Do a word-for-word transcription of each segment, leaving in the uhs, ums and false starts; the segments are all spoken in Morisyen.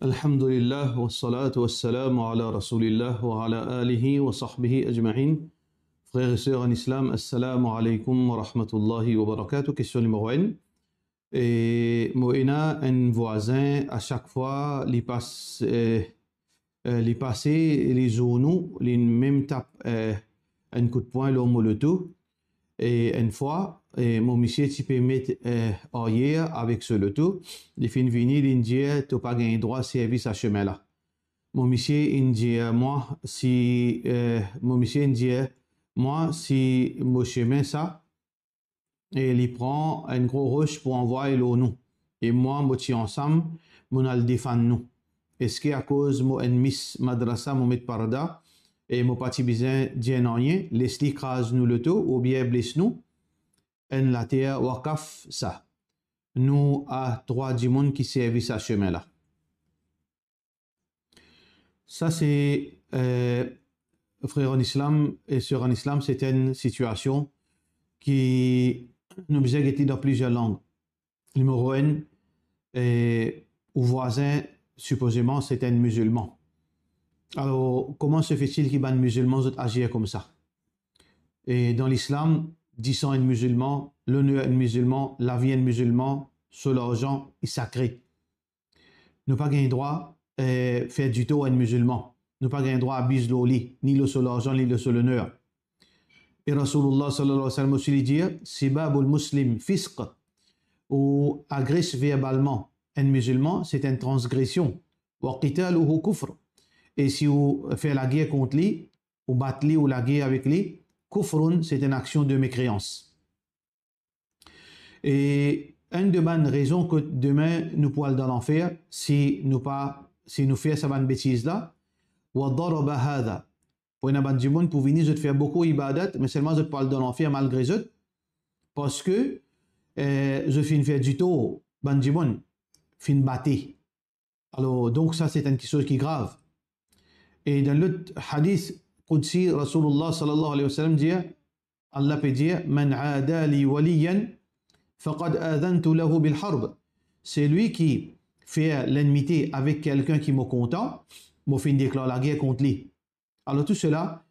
Alhamdulillah, wassalatu wassalamu ala Rasoulillah wa ala alihi wa sahbihi ajmain. Frer e ser an Islam, assalamu alaykum wa rahmatullahi wa barakatuh. Kestion nimero enn. E mo ena enn vwazin, a sak fwa li pas, eh, eh, li pase, li zournou, li mem tap, eh, enn kout pwin lor mo loto. E enn fwa, eh, mo misie ti pe met, eh, aryer avek so loto. Li finn vini, li'nn dir, "To pa gagn drwa servi sa semin la." Mo misie inn dir mwa si, eh, mo misie inn dir mwa si mo semin sa, e li pran enn gro ros pou anvway lor nou. E mwa, mo ti ansam, mo'nn al defann nou. Eski akoz mo enn mis madrasa, mo met parda, e mo pa ti bizin dir nanye, les li kraz nou loto oubien bles nou? Enn later wakaf sa. Nou a trwa dimoun ki servi sa semin la. Sa se, eh, frer an Islam e ser an Islam, se enn sitiasion ki nou bizin gete dan plizier lang. Nimero enn, eh, ou vwazin, sipozeman, se enn mizilman. Alor, comment se fait-il ki bann mizilman zot azir koumsa? E dan Lislam, disan enn mizilman, loner enn mizilman, lavi enn mizilman, so larzan, li sakre. Nou pa gagn drwa, eh, fer ditor enn mizilman. Nou pa gagn drwa abiz lor li, ni lor so larzan, ni lor so loner. E Rasoulillah sallallahu alayhi wa sallam osi li dir, "Sibabul muslim fisq." Ou agres verbalman enn mizilman, se enn transgresion. "Wa qitaluhu kufr." E si ou fer lager kont li, ou bat li, ou lager avek li, kufrun, se enn aksion de mekreans. E enn de bann rezon ki demin nou pou al dan lanfer, si nou pa, si nou fer sa bann betiz la, "Wa daraba hadha." Pou ena bann dimoun pou vini, zot fer boukou ibadat, me selman zot pou al dan lanfer malgre zot, parski, eh, zot finn fer ditor bann dimoun, finn bate. Alor, donk sa se enn kiksoz ki grav. E dan lot hadis qudsi, Rasoulillah sallallahu alayhi wa sallam dir, Allah pe dir, "Man aada li waliyan faqad adhantu lahu bil harb." Selwi ki fer lennmite avek kelkenn ki mo kontan, mo finn deklar lager kont li. Alor tou sela,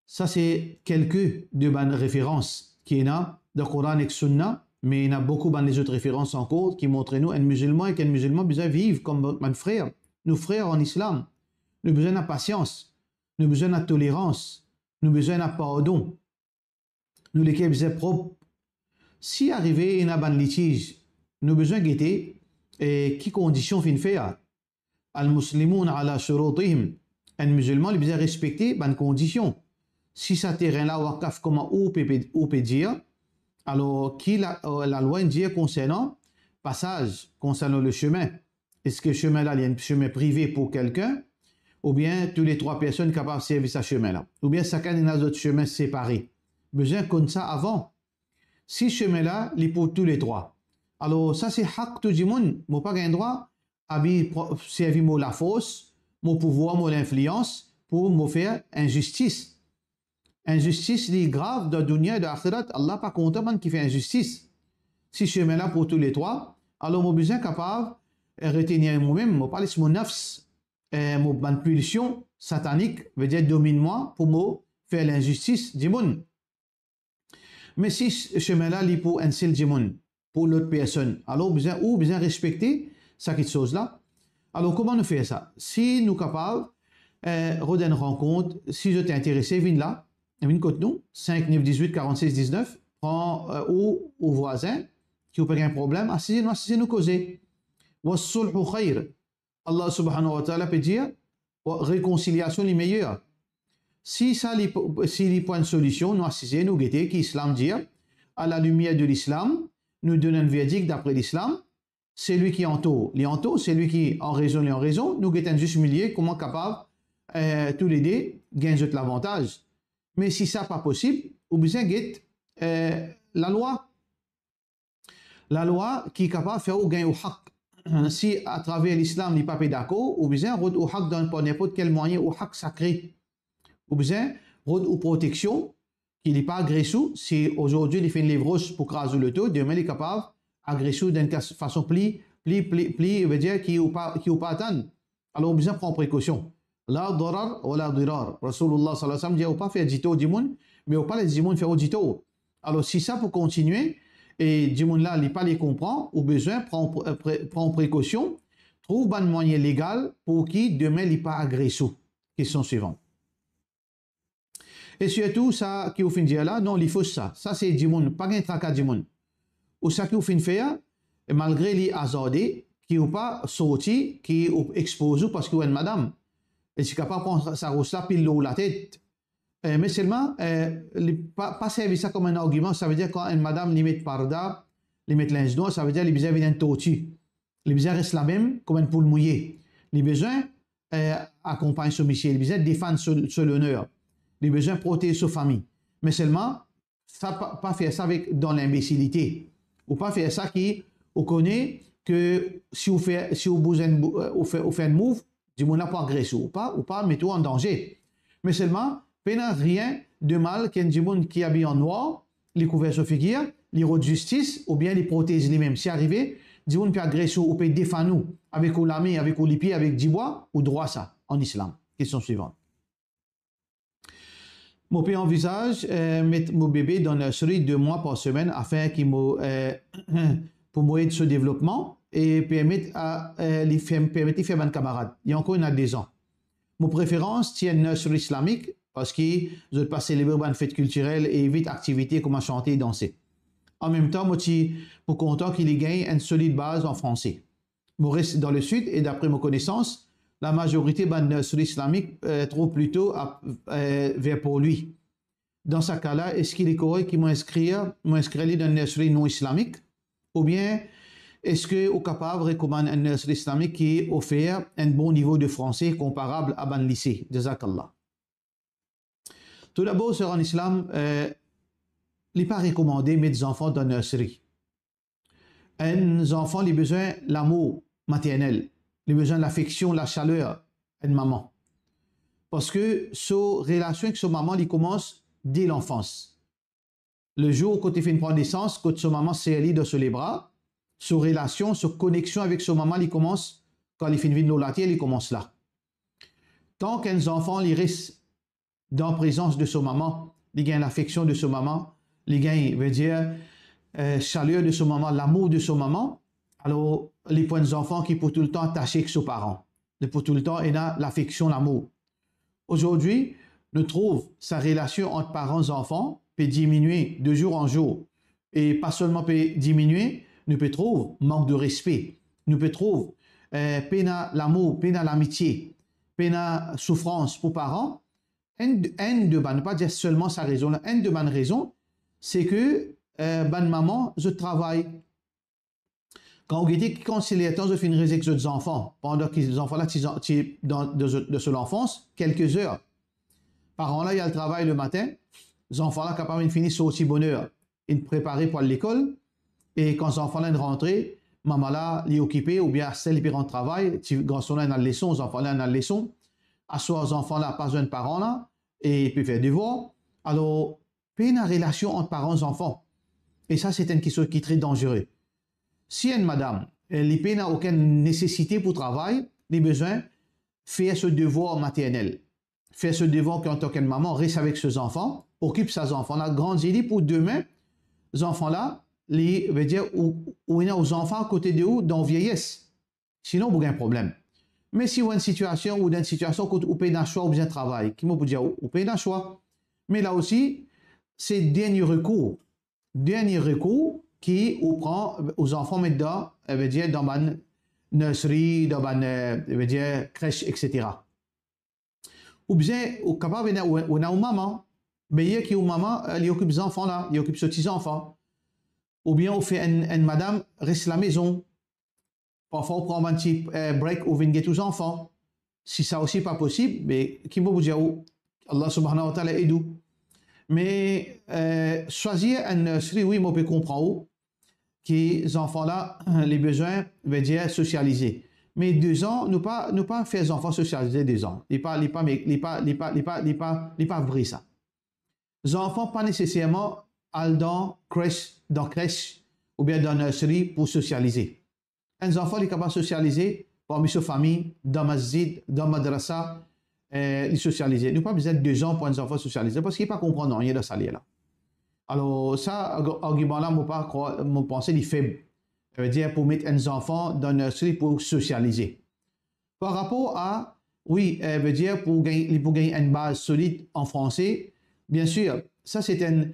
sa se kelke de bann referans ki ena dan Koran ek Sunna, me ena boukou bann lezot referans ankor ki montre nou enn mizilman ek enn mizilman bizin viv kom bann frer. Nou frer an Islam. Nou bizin ena pasians, nou bizin ena tolerans, nou bizin ena pardon. Nou leker bizin prop. Si arive ena bann litiz, nou bizin gete, eh, ki kondision finn fer. Al muslimuna ala shurutihim. Enn mizilman, li bizin respekte bann kondision. Si sa terin la wakaf kouma ou pe, pe, ou pe dir, alor ki la, eh, lalwa inn dir konsernan pasaz, konsernan le chemin? Eski semin la, li enn semin prive pou kelkenn, oubien tou le trwa personn kapav servi sa semin la, oubien sakenn ena zot semin separe? Bizin konn sa avan. Si semin la, li pou tou le trwa, alor sa se hak tou dimoun, mo pa gagn drwa abi pro-, servi mo lafors, mo pouvwar, mo linflians pou mo fer inzistis. Inzistis li grav dan dounia e dan axirat. Allah pa kontan bann ki fer inzistis. Si semin la pou tou le trwa, alor mo bizin kapav, eh, retenir momem, mo pa les mo nafs, eh, mo bann pulsion satanik, vedir dominn mwa pou mo fer linzistis dimoun. Me si semin la li pou enn sel dimoun, pou lot personn, alor bizin, ou bizin respekte sa kiksoz la. Alor kouma nou fer sa? Si nou kapav, eh, rod enn rankont, si zot interese, vinn la, vinn kot nou, sink nef dizwit karannses diznef, pran, eh, ou, ou vwazin, ki ou pe gagn problem, asize nou, asize nou koze. "Wassulhu khayr." Allah subhanahu wa ta'ala pe dir, "Rekonsiliasion li meyer." Si sa li, si li pou enn solision, nou asize, nou gete ki Islam dir, a la limier de Lislam, nou donn enn verdik dapre Lislam, selwi ki an tor, li an tor, selwi ki an rezon, li an rezon, nou get enn zis milie, kouma kapav, eh, toulede gagn zot lavantaz. Me si sa pa posib, ou bizin get, eh, lalwa. Lalwa ki kapav fer ou gagn ou hak. Si atraver Lislam li pa pe dakor, ou bizin rod ou hak dan, par ninport kel mwayin, ou hak sakre. Ou bizin rod ou proteksion, ki li pa agres ou. Si azordi li finn lev ros pou kraz ou loto, demin li kapav agres ou dan enn kas-, fason pli, pli, pli, pli, vedir ki ou pa, ki ou pa atann. Alor, ou bizin pran prekosion. La darar wa la dirar. Rasoulillah sallallahu alayhi wa sallam dir, ou pa fer ditor dimoun, me ou pa les dimoun fer ou ditor. Alor, si sa pou kontinie, e dimoun la, li pa le konpran, ou bizin pran pre-, pre-, pran prekosion, trouv bann mwayin legal pou ki demin li pa agres ou. Kestion swivan. E sirtou, sa ki ou finn dir la, non, li fos sa. Sa se dimoun, pa gagn traka dimoun. Ou sa ki ou finn fer, e malgre li azarde, ki ou pa sorti, ki ou expoz ou parski ou enn madam. E ti kapav pran sa, sa ros la, pil lor ou latet. E, me selman, e, li pa, pa servi sa kom enn argiman, savedir kan enn madam li met parda, li met linz nwar, savedir li bizin vinn enn torti. Li bizin res lamem kom enn poul mouye. Li bizin, e, akonpagn so misie, li bizin defann so, so loner. Li bizin protez so fami. Me selman, sa pa, pa fer sa avek, dan linbesilite. Ou pa fer sa ki, ou kone ke si ou fer, si ou bouz enn bou-, ou fer, ou fer enn mouv, dimoun la pou agres ou, ou pa, ou pa met ou an danze. Me selman, pena rien de mal ki enn dimoun ki abiy an nwar, li kouver so figir, li rod zistis, oubien li protez limem. Si arive, dimoun pe agres ou, ou pe defann ou, avek ou lame, avek ou lipie, avek dibwa, ou drwa sa, an islam. Kestion swivan. Mo pe anvizaz, e, met mo bebe dan nursery de mwa par semenn afin ki mo, e, pou mo ed so devlopman e permet a, e, li fer, permet li fer bann kamarad. Li ankor ena dezan. Mo preferans ti enn nursery islamik, parski zot pa selebre bann fet kiltirel e evit aktivite kouma sante e danse. Anmemtan, mo ti pou kontan ki li gagn enn solid baz an franse. Mo res dan le sid e dapre mo konesans, lamazorite bann nursery islamik, e, trouv plito a, e, ver Porlwi. Dan sa ka la, eski li korek ki mo inskrir, mo inskrir li dan nursery non islamik? Oubien eski ou kapav rekomann enn nursery islamik ki ofer enn bon nivo de franse konparab a bann lise? Jazakallah. Toudabor, ser an islam, e, li pa rekomande met zanfan dan nursery. Enn zanfan, li bizin lamour maternel, li bizin lafeksion, lasaler enn mama. Parski so relasion ek so mama, li koumans de lanfans. Lezour kot li finn pran nesans, kot so mama ser li dan so lebra, so relasion, so koneksion avek so mama, li koumans kan li finn vinn lor later, li koumans la. Tan ki enn zanfan, li res dan prezans de so mama, li gagn lafeksion de so mama, li gagn, vedir, e, saler de so mama, lamour de so mama, alor li pou enn zanfan ki pou toultan atase ek so paran. Li pou toultan ena lafeksion, lamour. Azordi, nou trouv sa relasion ant paran-zanfan pe diminie de zour an zour. E pa selman pe diminie, nou pe trouv mank de respe. Nou pe trouv, e, pena lamour, pena lamitie, pena soufrans pou paran. Enn, enn de bann, nou pa dir selman sa rezon la, enn de bann rezon, se ke, e, bann mama, zot travay. Kan ou gete, kan se lertan zot finn res ek zot zanfan, pandan ki zanfan la ti, ti dan, dan zot, dan so lanfans, kelke zer. Paran la, li al travay le matin, zanfan la kapav inn fini sorti boner, inn prepare pou al lekol, e kan zanfan la inn rantre, mama la, li okipe, oubien aster li pe rant travay, ti garson la inn al leson, zanfan la inn al leson, aswar zanfan la pa zwenn paran la, e pe fer devwar. Alor, pena relasion ant paran-zanfan. E sa, se enn kiksoz ki tre danzere. Si enn madam, e, li pena okenn nesesite pou travay, li bizin fer so devwar maternel. Fer so devwar ki antan ki enn mama, res avek so zanfan, okip sa zanfan la, grandi li pou demin, zanfan la, li, vedir, ou, ou ena ou zanfan akote de ou dan ou vieyes. Sinon, ou pou gagn problem. Me si ou enn sitiasion, ou dan enn sitiasion kot ou pena swa, ou bizin travay, ki mo pou dir ou, ou pena swa. Me la osi, se dernie rekour. Dernie rekour ki ou pran, ou zanfan met dan, e, vedir, dan bann nursery, dan bann, e, vedir, kres, et cetera. Ou bizin, ou kapav ena, ou, ou ena ou mama, meyer ki ou mama, e, li okip zanfan la, li okip so ti zanfan. Oubien ou fer enn, enn madam res lamezon. Parfwa ou pran bann ti, e, break, ou vinn get ou zanfan. Si sa osi pa posib, me ki mo pou dir ou, Allah Subhanahu wa Ta'ala ed ou. Me, e, swazir enn nursery, wi, mo pe konpran ou, ki zanfan la, li bizin, vedir, sosialize. Me dezan, nou pa, nou pa fer zanfan sosialize dezan. Li pa, li pa, li pa, li pa, li pa, li pa, li pa vre sa. Zanfan pa neseserman al dan kres, dan kres, oubien dan nursery pou sosialize. Enn zanfan, li kapav sosialize parmi so fami, dan masjid, dan madrasa, eh, li sosialize. Nou pa bizin de zan pou enn zanfan sosialize, parski li pa konpran nanye dan sa ler la. Alor, sa arg-, argiman la, mo pa krwar, mo panse li feb. Savedir pou met enn zanfan dan nursery pou sosialize. Par rapor a, wi, eh, vedir pou gagn, li pou gagn enn baz solid an franse, biensir, sa se enn,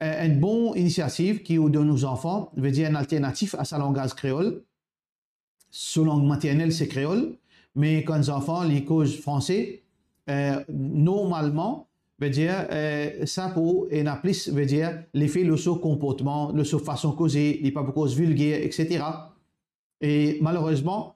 eh, enn bon inisiativ ki ou donn ou zanfan, vedir enn alternatif a sa langaz kreol. So lang maternel se kreol, me kan zanfan li koz franse, eh, normalman, vedir, eh, sa pou ena plis, vedir, lefe lor so konportman, lor so fason koze, li pa pou koz vilger, et cetera. E malerezman,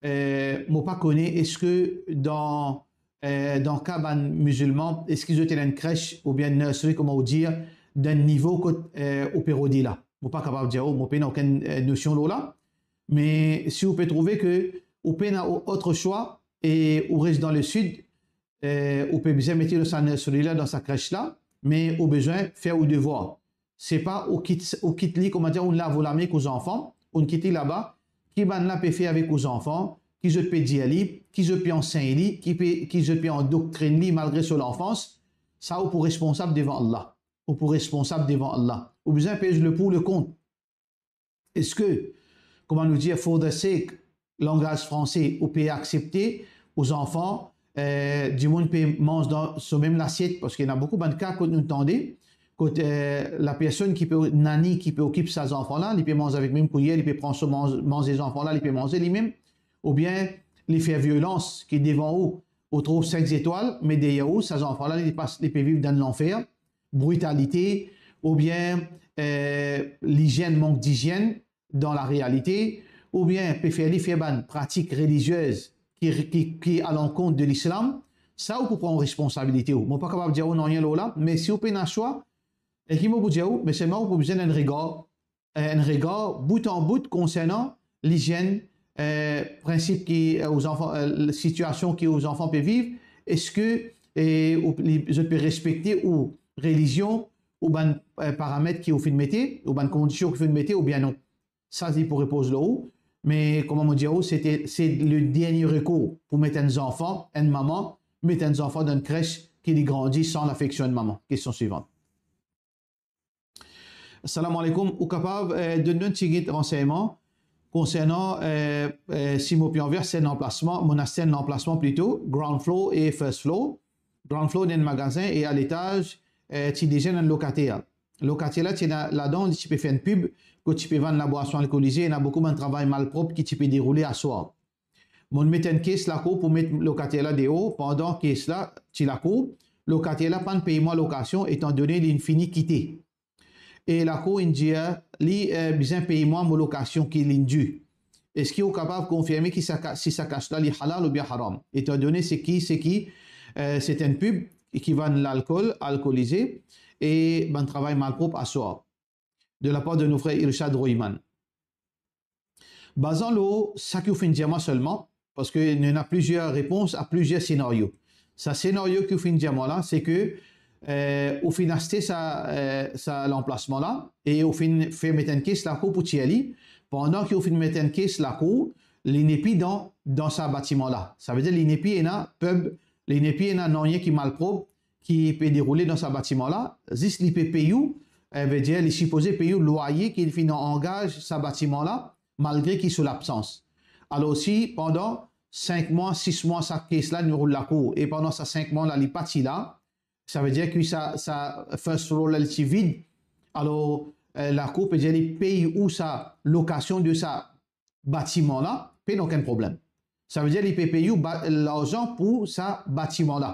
eh, mo pa kone eski dan, eh, dan ka bann mizilman, eski zot ena enn kres oubien nursery, kouma ou dir, dan nivo kot, eh, ou pe rode la. Mo pa kapav dir ou, mo pena okenn, eh, nosion lor la. Me si ou pe trouve ke ou pena o-, ot swa e ou res dan lesid, eh, ou pe bizin mete dan sa nursery la, dan sa kres la, me ou bizin fer ou devwar. Se pa ou kit, ou kit li, kouma dir, ou lav ou lame ek ou zanfan, ou kit li laba, ki bann la pe fer avek ou zanfan, ki zot pe dir li, ki zot pe ansegn li, ki pe, ki zot pe andoktrin li malgre so lanfans, sa ou pou responsab devan Allah. Ou pou responsab devan Allah. Ou bizin pez le pou, le kont. Eski, kouma nou dir, for the sake, langaz franse, ou pe aksepte ou zanfan, eh, dimoun pe manz dan so mem lasiet, parski ena boukou bann ka kot nou tande, kot, eh, lapersonn ki pe, nani ki pe okip sa zanfan la, li pe manz avek mem kouyer, li pe pran so manz-, manze zanfan la, li pe manze limem, oubien li fer violans ki devan ou, ou trouv sink zetwal, me deryer ou, sa zanfan la, li pas, li pe viv dan lanfer, britalite, oubien, eh, lizienn, mank dizienn dan larealite, oubien pe fer li fer bann pratik reliziez ki, ki, ki alankont de Lislam, sa ou pou pran responsabilite ou. Mo pa kapav dir ou nanye lor la, me si ou pena swa, e ki mo pou dir ou, me selman ou pou bizin enn regar, enn regar bout an bout konsernan lizienn, eh, prinsip ki, eh, ou zanfan, eh, sitiasion ki ou zanfan pe viv, eski, eh, ou, li, zot pe respekte ou relizion, ou bann, eh, paramet ki ou finn mete, ou bann kondision ki ou finn mete, oubien non. Sa, li pou repoz lor ou. Me, kouma mo dir ou, se, se le dernie rekour pou met enn zanfan, enn mama, met enn zanfan dan enn kres ki li grandi san lafeksion enn mama. Kestion swivan. Salam alaikum, ou kapav, eh, donn nou enn tigit ransegnman konsernan, eh, eh, si mo pe anvi aste enn lanplasman, mo aste enn lanplasman plito, ground floor e first floor. Ground floor ena enn magazin e a letaz, eh, ti deza ena enn lokater. Lokater la ti ena ladan, li ti pe fer enn pib, kot ti pe vann labwason alkolize, ena boukou bann travay malprop ki ti pe deroule aswar. Mo'nn met enn kes lakour pou met lokater la deor, pandan kes la ti lakour, lokater la pa'nn pey mwa lokasion, etandone li'nn fini kite. E lakour inn dir li, eh, bizin pey mwa mo lokasion ki li'nn di. Eski ou kapav konfirme ki sa ka-, si sa kas la li halal oubien haram? Etandone se ki, se ki, eh, se enn pib ki vann lalkol, alkolize, e bann travay malprop aswar. De la part de nos frères Irshad Royman. Bazan lor sa ki ou finn dir mwa selman, parski nou ena plizier repons a plizier senario. Sa senario ki ou finn dir mwa la, se ke, eh, ou finn aste sa, eh, sa lanplasman la e ou finn fer met enn kes lakour pou tir li. Pandan ki ou finn met enn kes lakour, li nepi dan, dan sa batiman la. Savedir li nepi ena pub, li nepi ena nanye ki malprop, ki pe deroule dan sa batiman la, zis li pe pey ou, eh, vedir li sipoze pey ou lwaye ki li finn angaz sa batiman la, malgre ki so labsans. Alor si pandan sink mwa, sis mwa, sa kes la inn roul lakour, e pandan sa sink mwa la, li pa ti la, savedir ki sa, sa first floor la, li ti vid, alor, eh, lakour pe dir li pey ou sa lokasion de sa batiman la, pena okenn problem. Savedir li pe pey ou ba-, larzan pou sa batiman la.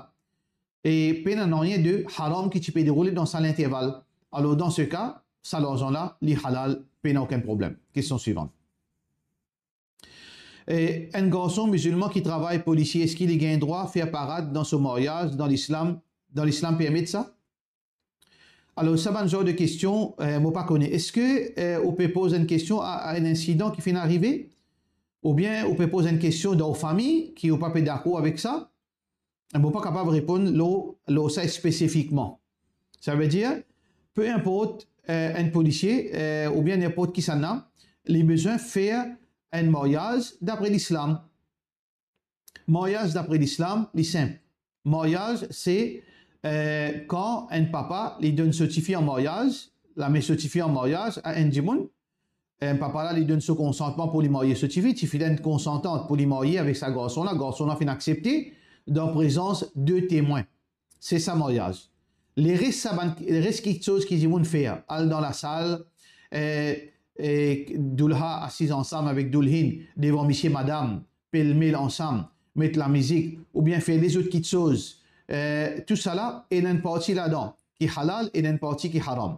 E pena nanye de haram ki ti pe deroule dan sa linterval. Alor, dan se ka, sa larzan la, li halal, pena okenn problem. Kestion swivan. E enn garson mizilman ki travay polisie, eski li gagn drwa fer parad dan so maryaz, dan Lislam, dan Lislam permet sa? Alor, sa bann zar de kestion, eh, mo pa kone. Eski, eh, ou pe poz enn kestion a, a enn insidan ki finn arive? Oubien ou pe poz enn kestion dan ou fami ki ou pa pe dakor avek sa? Mo pa kapav reponn lor, lor sa spesifikman. Savedir, pe inport, eh, enn polisie, eh, oubien ninport kisannla, li bizin fer enn maryaz dapre Lislam. Maryaz dapre Lislam, li sinp. Maryaz, se, eh, kan enn papa, li donn so tifi an maryaz, lame so tifi an maryaz a enn dimoun, enn papa la, li donn so konsantman pou li marye so tifi, tifi la inn konsantan pou li marye avek sa garson la, garson la finn aksepte, dan prezans de temwin. Se sa maryaz. Leres sa bann, leres kiksoz ki dimoun fer, al dan lasal, eh, eh, doulha asiz ansam avek doulhin devan misie madam, pelmel ansam, met lamizik, oubien fer lezot kiksoz, eh, tousala, ena enn parti ladan ki halal, ena enn parti ki haram.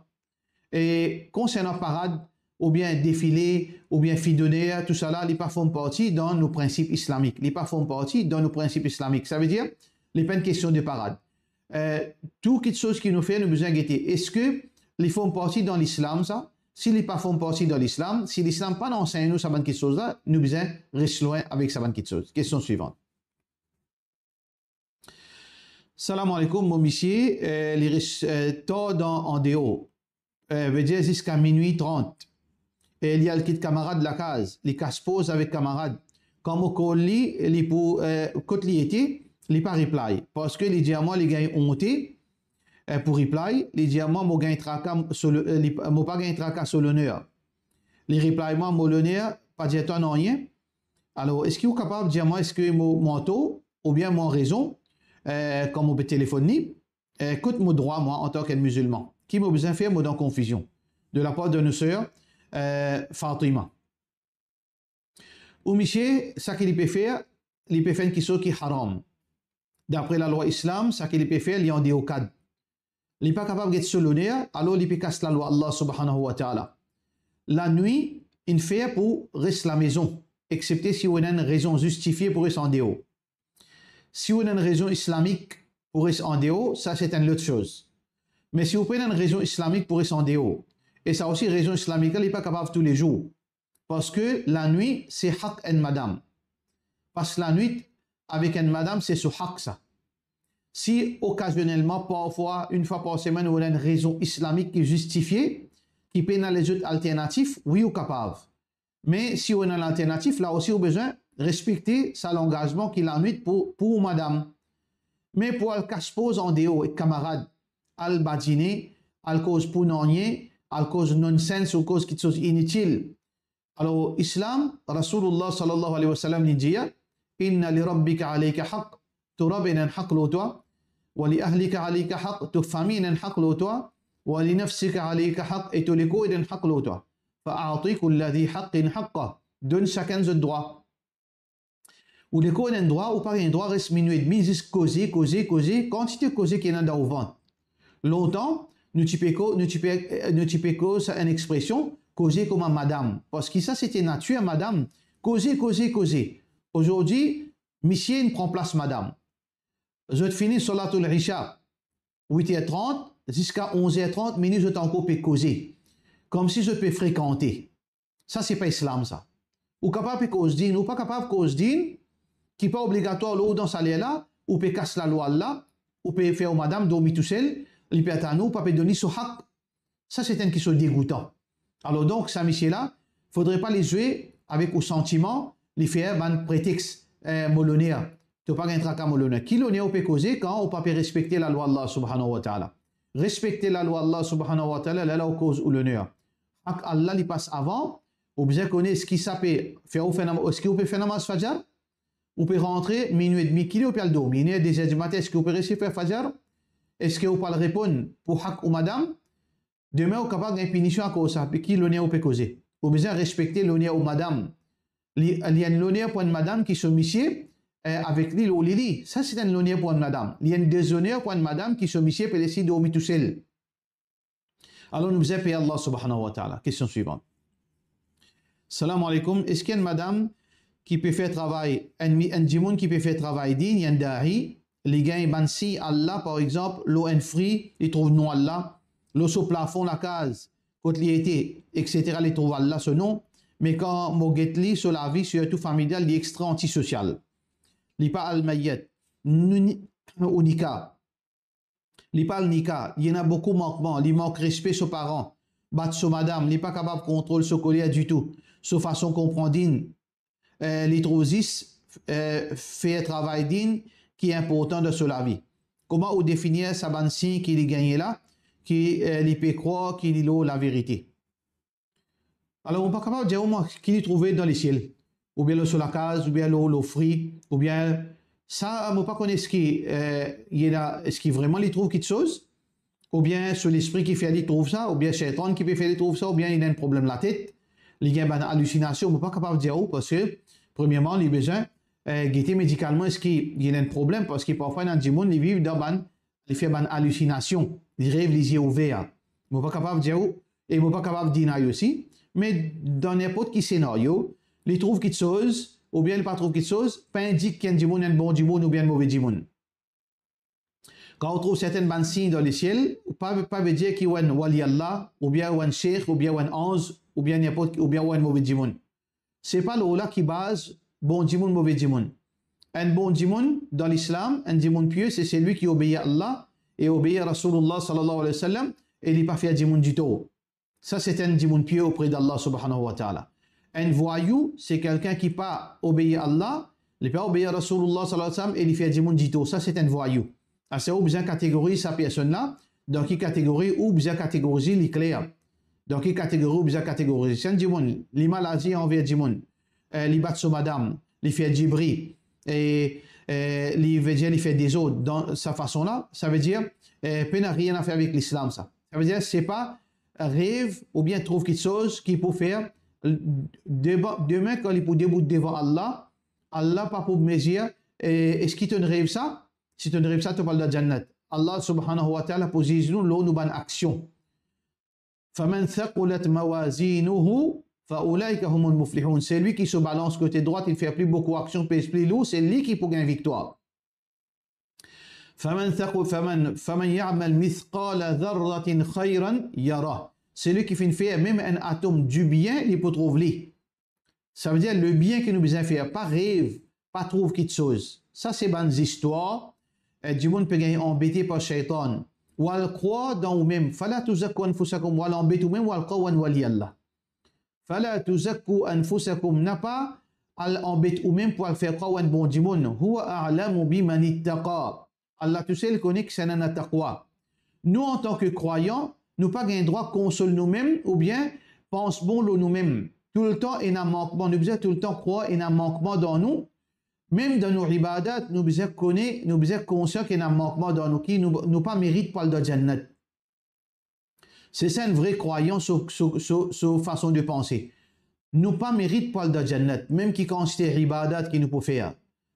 E konsernan parad, oubien defile, oubien fidoner, tousala, li pa form parti dan nou prinsip islamik. Li pa form parti dan nou prinsip islamik. Savedir, li pa enn kestion de parad. Eh, tou kiksoz ki nou fer, nou bizin gete, eski li form parti dan Lislam sa? Si li pa form parti dan Lislam, si Lislam pa ansegn nou sa bann kiksoz la, nou bizin res lwin avek sa bann kiksoz. Kestion swivan. Salam aleykoum, mo misie, eh, li res, eh, tar dan andeor, eh, vedir ziska minwi trant. E li al kit kamarad lakaz, li kas poz avek kamarad. Kan mo call li, li pou, eh, kot li ete, li pa reply. Parski li dir mwa li gagn onte, eh, pou reply, li dir mwa mo gagn traka so lo-, eh, li, mo pa gagn traka so loner. Li reply mwa, mo loner pa dir twa nanye. Alor, eski ou kapav dir mwa eski mo, mo antor oubien mo an rezon, eh, kan mo pe telefonn li, eh, kot mo drwa, mwa, antan ki enn mizilman? Ki mo bizin fer? Mo dan konfizion. De lapar de nou ser, eh, Fatima. Ou misie, sa ki li pe fer, li pe fer enn kiksoz ki haram. Dapre lalwa Islam, sa ki li pe fer, li andeor kad. Li pa kapav get so loner, alor li pe kas lalwa Allah subhanahu wa ta'ala. Lanwit, inn fer pou res lamezon, exepte si ou ena enn rezon zistifie pou res andeor. Si ou ena enn rezon islamik pou res andeor, sa se enn lot soz. Me si ou pena enn rezon islamik pou res andeor, e sa osi rezon islamik la, li pa kapav toulezour. Parski lanwit, se hak enn madam. Pas lanwit avek enn madam, se so hak sa. Si okazionelman, parfwa, enn fwa par semenn, ou ena enn rezon islamik ki zistifie, ki pena lezot alternatif, wi, ou kapav. Me si ou ena lalternatif, la osi ou bizin respekte sa langazman ki lanwit pou, pou ou madam. Me pou al kas poz andeor ek kamarad, al badine, al koz pou nanye, al koz nonsens ou koz kiksoz initil. Alor, Islam, Rasoulullah sallallahu alayhi wa sallam, li dir, "Inna li rabbika alayka haq," to Rab ena enn hak lor twa, "wa li ahlika alayka haq," to fami ena enn hak lor twa, "wa li nafsika alayka haq," e to lekor ena enn hak lor twa. "Fa a'ti kulla dhi haqqin haqqah," donn sakenn zot drwa. Ou lekor ena enn drwa, ou pa gagn drwa res minwi edmi, zis koze, koze, koze, kantite koze ki ena dan ou vant. Lontan, nou ti pe ko-, nou ti pe, nou ti pe koz enn expresion, koze kouma madam. Parski sa, se ti natir madam. Koze, koze, koze. Azordi, misie inn pran plas madam. Zot fini solatul Isha, wit er trant, ziska onz er trant, minwi zot ankor pe koze. Koumsi zot pe frekante. Sa, se pa Islam, sa. Ou kapav pe koz din, ou pa kapav koz din, ki pa obligatwar lor ou dan sa ler la, ou pe kas lalwa la, ou pe fer ou madam dormi tousel, li pe atann ou, ou pa pe donn li so hak. Sa, se enn kiksoz degoutan. Alor donk, sa misie la, fodre pa li zwe avek ou santiman, li fer bann pretex, eh, mo loner. To pa gagn traka mo loner. Ki loner ou pe koze kan ou pa pe respekte lalwa Allah subhanahu wa ta'ala? Respekte lalwa Allah subhanahu wa ta'ala, lerla ou koz ou loner. Hak Allah li pas avan, ou bizin kone eski sa pe fer ou fer nam-, eski ou pe fer namaz fajar? Ou pe rantre minwi edmi, kile ou pe al dormi, inn er, de zer dimatin, eski ou pe resi fer fajar? Eski ou pe al reponn pou hak ou madam? Demin ou kapav gagn pinision akoz sa, pe ki loner ou pe koze. Ou bizin respekte loner ou madam. Li, li enn loner pou enn madam ki so misie, eh, avek li lor lili. Sa se enn loner pou enn madam. Li enn dezoner pou enn madam ki so misie pe les li dormi tousel. Alor nou bizin per Allah subhanahu wa ta'ala. Kestion swivan. Salam aleykoum. Eski enn madam ki pe fer travay, enn mi-, enn dimoun ki pe fer travay din, enn da'i, li gagn bann sign Allah, par exanp, lor enn fri, li trouv nom Allah, lor so plafon lakaz, kot li ete, et cetera, li trouv Allah so nom, me kan mo get li so lavi, sirtou familial, li extra antisosial. Li pa al maryaz, ni, ou nika. Li pa al nika, li ena boukou mankman, li mank respe so paran, bat so madam, li pa kapav kontrol so koler ditou, so fason konpran din, eh, li trouv zis eh, fer travay dign ki inportan dan so lavi? Kouma ou definir sa bann sign ki li gagne la, ki, eh, li pe krwar ki li lor laverite? Alor, mo pa kapav dir ou mwa ki li trouve dan lesiel, oubien lor so lakaz, oubien lor, lor fri, oubien sa, mo pa kone eski, eh, li ena, eski vreman li trouv kiksoz, oubien so lespri ki fer li trouv sa, oubien Seytan ki pe fer li trouv sa, oubien li ena enn problem latet, li gagn bann alisinasion, mo pa kapav dir ou, parski, premierman, li bizin, eh, gete medikalman eski li ena enn problem, parski parfwa ena dimoun, li viv dan bann, li fer bann alisinasion, li rev lizie ouver. Mo pa kapav dir ou, e mo pa kapav deny osi, me dan ninport ki senario, li trouv kiksoz, oubien li pa trouv kiksoz, pa indik ki enn dimoun enn bon dimoun oubien enn move dimoun. Kan ou trouv sertenn bann sign dan lesiel, pa, pa vedir ki ou enn wali Allah, oubien ou enn sheikh, oubien ou enn anz, oubien ninport, oubien ou enn move dimoun. Se pa lor la ki baz bon dimoun, move dimoun. Enn bon dimoun dan Lislam, enn dimoun pie, se selwi ki obeir Allah e obeir Rasoulillah sallallahu alayhi wa sallam, e li pa fer dimoun ditor. Sa se enn dimoun pie opre d'Allah subhanahu wa ta'ala. Enn vwayou, se kelkenn ki pa obeir Allah, li pa obeir Rasoulillah sallallahu alayhi wa sallam e li fer dimoun ditor. Sa se enn vwayou. Ase ou bizin kategoriz sa personn la, dan ki kategori ou bizin kategoriz li kler. Dan ki kategori ou bizin kategoriz. Si enn dimoun, li maladi anver dimoun, eh, li bat so madam, li fer dibri, e, eh, li, vedir li fer dezord dan sa fason la, savedir, eh, pena nanye a fer avek Lislam sa. Savedir, se pa rev oubien trouv kiksoz ki pou fer, deba-, demin kan li pou debout devan Allah, Allah pa pou mezir, eh, eski to'nn rev sa? Si to'nn rev sa, to pou al dan jannat. Allah subhanahu wa ta'ala pou ziz nou lor nou bann aksion. Faman thaqulat mawazinuhu fa ulaika humul muflihun. Selwi ki so balans kote drwat, li fer pli boukou aksion, pez pli lour, se li ki pou gagn viktwar. Faman thaqu-, faman, faman ya'mal mithqala dharratin khayran yarah. Selwi ki finn fer mem enn atom dibien, li pou trouv li. Savedir, lebien ki nou bizin fer, pa rev, pa trouv kiksoz. Sa se bann zistwar, eh, dimoun pe gagn anbete par Seytan. Ou al krwar dan ou mem. Fala tuzakku anfusakum, ou al anbet ou mem, ou al krwar ou enn wali Allah. Fala tuzakku anfusakum, napa al anbet ou mem pou al fer krwar ou enn bon dimoun. Huwa a'lamu biman ittaqa. Allah tousel kone kisannla ena taqwa. Nou, antan ki krwayan, nou pa gagn drwa konsol nou mem oubien pans bon lor nou mem. Toultan ena mankman, nou bizin toultan krwar ena mankman dan nou. Mem dan nou ibadat, nou bizin kone, nou bizin konsian ki ena mankman dan nou, ki nou, nou pa merit pou al dan jannat. Se sa enn vre krwayan, so, so, so, so fason de panse. Nou pa merit pou al dan jannat, mem ki kantite ibadat ki nou pou fer.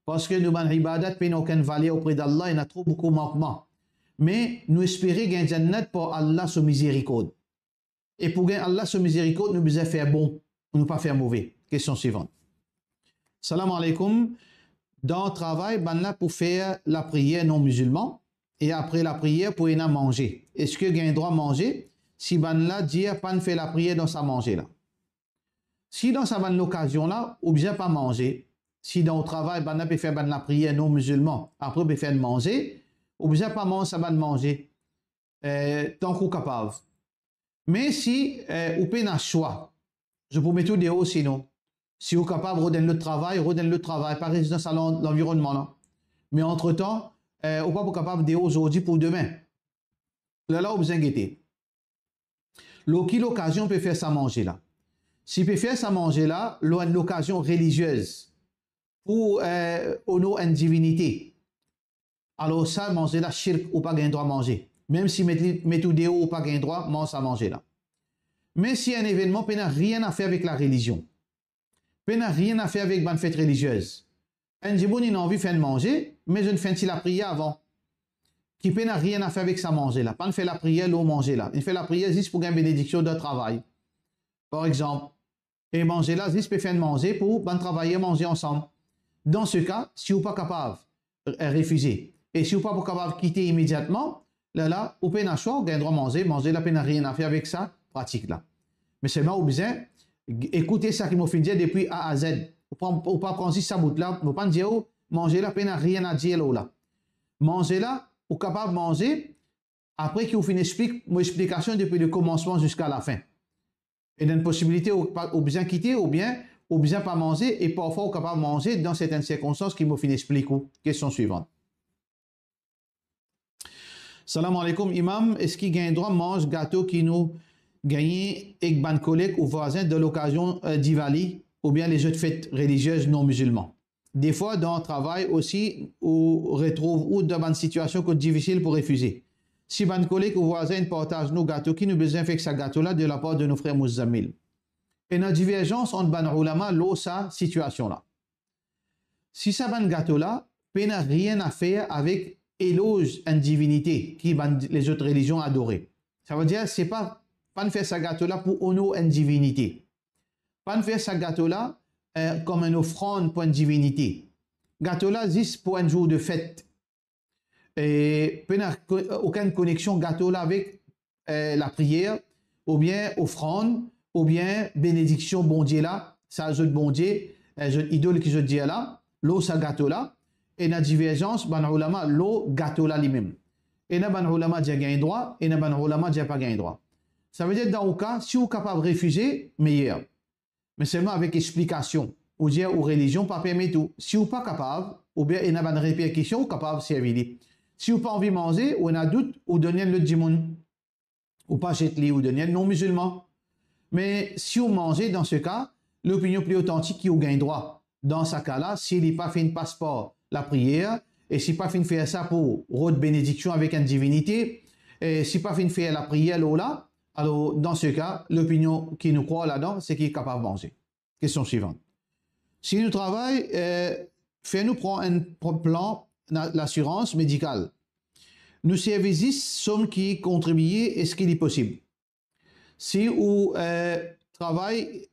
Parski nou bann ibadat pena okenn valer opre d'Allah, ena tro boukou mankman. Me nou espere gagn jannat par Allah so mizerikord. E pou gagn Allah so mizerikord, nou bizin fer bon, nou pa fer move. Kestion swivan. Salam aleykoum. Dan travay, bann la pou fer lapriyer non mizilman, e apre lapriyer pou ena manze. Eski gagn drwa manze si bann la dir pann fer lapriyer dan sa manze la? Si dan sa bann lokazion la, ou bizin pa manze, si dan ou travay, bann la pe fer bann lapriyer non mizilman, apre pe fer manze, ou bizin pa manz sa bann manze, eh, tank ou kapav. Me si, eh, ou pena swa, zot pou met ou deor sinon. Si ou kapav rod enn lot travay, rod enn lot travay, pa res dan sa lan-, lanvironnman la. Me antretan, eh, ou pa pou kapav deor zordi pou demin. Lerla ou bizin gete. Lor ki lokazion pe fer sa manze la? Si pe fer sa manze la lor enn lokazion reliziez, pou, eh, onor enn divinite, alor sa manze la shirk, ou pa gagn drwa manze. Mem si met li, met ou deor, ou pa gagn drwa manz sa manze la. Me si enn evennman pena nanye a fer avek larelizion, pena nanye a fer avek bann fet reliziez, enn dimoun inn anvi fer enn manze, me zot finn fer enn ti lapriyer avan, ki pena nanye a fer avek sa manze la, pann fer lapriyer lor manze la, inn fer lapriyer zis pou gagn benediksion dan travay, par exanp, e manze la zis pe fer enn manze pou bann travayer manze ansam. Dan se ka, si ou pa kapav, eh, refize, e si ou pa pou kapav kite imediatman, lerla ou pena swa, ou gagn drwa manze, manze la pena nanye a fer avek sa pratik la. Me selman ou bizin g-, ekoute sa ki mo finn dir depi A a Z. Ou pa, ou pa pran zis sa bout la, mo pann dir ou manze la pena nanye a dir lor la. Manze la, ou kapav manze apre ki ou finn explik mo explikasion depi lekomansman ziska lafin. Ena enn posibilite ou pa, ou bizin kite, oubien ou bizin pa manze, e parfwa ou kapav manze dan sertenn sirkonstans ki mo finn explik ou. Kestion swivan. Salam alaikum, Imam, eski gagn drwa manz gato ki nou gagne ek bann koleg ou vwazin dan lokazion, eh, Diwali oubien lezot fet reliziez non mizilman? Defwa dan travay osi ou retrouv ou dan bann sitiasion kot difisil pou refize. Si bann koleg ou vwazin inn partaz nou gato, ki nou bizin fer ek sa gato la de lapar de nou frer Muzamil? Ena diverzans ant bann oulama lor sa sitiasion la. Si sa bann gato la pena rien a fer avek eloz enn divinite ki bann lezot relizion adore. Savedir, se pa, pa'nn fer sa gato la pou onor enn divinite. Pa'nn fer sa gato la, eh, kom enn ofrann pou enn divinite. Gato la zis pou enn zour de fet. E pena ko-, okenn koneksion gato la avek, eh, lapriyer, oubien ofrann, oubien benediksion Bondie la, sa zot bondie, eh, zot idol ki zot dir la, lor sa gato la. Ena diverzans bann oulama lor gato la limem. Ena bann oulama dir gagn drwa, ena bann oulama dir pa gagn drwa. Savedir, dan ou ka, si ou kapav refize, meyer. Me selman avek explikasion. Ou dir ou relizion pa permet ou. Si ou pa kapav, oubien ena bann reperkision, ou kapav servi li. Si ou pa anvi manze, ou ena dout, ou donn li enn lot dimoun. Ou pa zet li, ou donn li enn non mizilman. Me si ou manze, dan se ka, lopinion pli otantik ki ou gagn drwa. Dan sa ka la, si li pa finn pas par lapriyer, e si pa finn fer sa pou rod benediksion avek enn divinite, e si pa finn fer lapriyer lor la, alor, dan se ka, lopinion ki nou krwar ladan, se ki kapav manze. Kestion swivan. Si nou travay, eh, fer nou pran enn pr-, plan na-, lasirans medikal. Nou servi zis som ki kontribie, eski li posib? Si ou, eh, travay,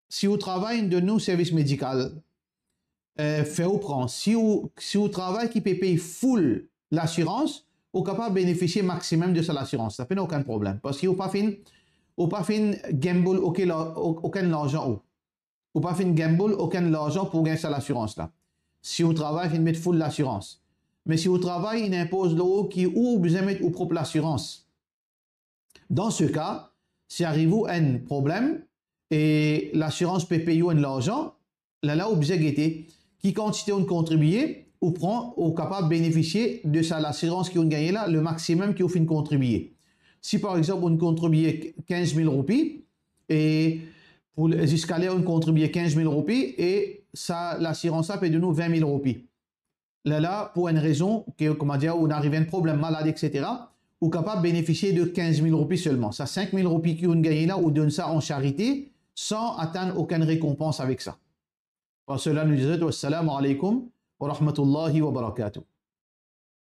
si ou travay inn donn ou servis medikal, eh, fer ou pran. Si ou, si ou travay ki pe pey full lasirans, ou kapav benefisie maximum de sa lasirans. Sa pena okenn problem. Parski ou pa finn, ou pa finn gamble okenn la-, o-, okenn larzan ou. Ou pa finn gamble okenn larzan pou gagn sa lasirans la. Si ou travay finn met full lasirans. Me si ou travay inn inpoz lor ou ki ou bizin met ou prop lasirans. Dan se ka, si ariv ou enn problem e lasirans pe pey ou enn larzan, lerla ou bizin gete ki kantite ou'nn kontribie, ou pran, ou kapav benefisie de sa lasirans ki ou'nn gagne la, le maximum ki ou finn kontribie. Si par exanp ou'nn kontribie kinz mil roupi, e pou le, ziska ler ou'nn kontribie kinz mil roupi, e sa lasirans la pe donn ou vin mil roupi. Lerla, pou enn rezon, ke, kouma dir, ou'nn ariv enn problem, malad, et cetera, ou kapav benefisie de kinz mil roupi selman. Sa sink mil roupi ki ou'nn gagne la, ou donn sa an sarite, san atann okenn rekonpans avek sa. Par sela, nou dir zot, wassalamu alaikum wa rahmatullahi wa barakatuh.